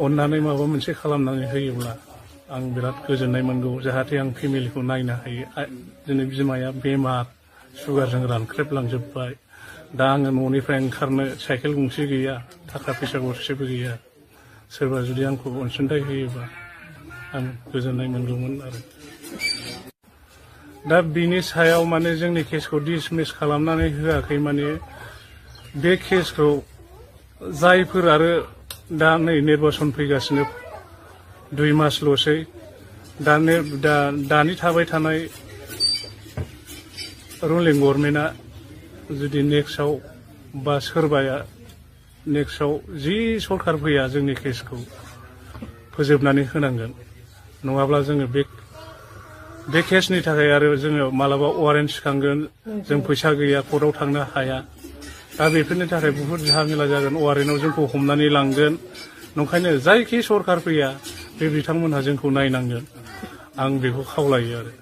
अन्नानै माबा मोनसे खालामनानै होयोब्ला आं बिराद गोजोननाय मोनगौ जाहाथे आं फेमिलिखौ नायनो हायो दिनै बिमाया बेमार सुगारजों रानख्रेबलांजोब्बाय दा आङो न'निफ्राय ओंखारनो साइकेल गंसे गैया थाखा फैसा गरसेबो गैया सोरबा जुदि आंखौ अनसुंथाइ होयोबा आं गोजोननाय मोनगौमोन आरो दा बिनि सायाव माने जोंनि केसखौ डिसमिस खालामनानै होआखै माने बे केसखौ जायफोर आरो दा नै निर्बासन फैगासिनो 2 मासल'सै दानि थाबाय थानाय रुलिं गभर्नमेन्टआ जुदि नेक्स्टआव बा सोरबाया नेक्स्टआव जि सरकार फैया जोंनि केसखौ फोजोबनानै होनांगोन नङाब्ला जोङो बे केसनि थाखाय आरो जोङो मालाबा वारेन्ट सिखांगोन जों फैसा गैया कर्टआव थांनो हाया दा बेफोरनि थाखाय बुहुत झामेला जागोन वारेन्टआव जोंखौ हमनानै लांगोन नंखायनो जायखि सरकार फैया बे बिथांमोनहा जोंखौ नायनांगोन आं बेखौ खावलायो आरो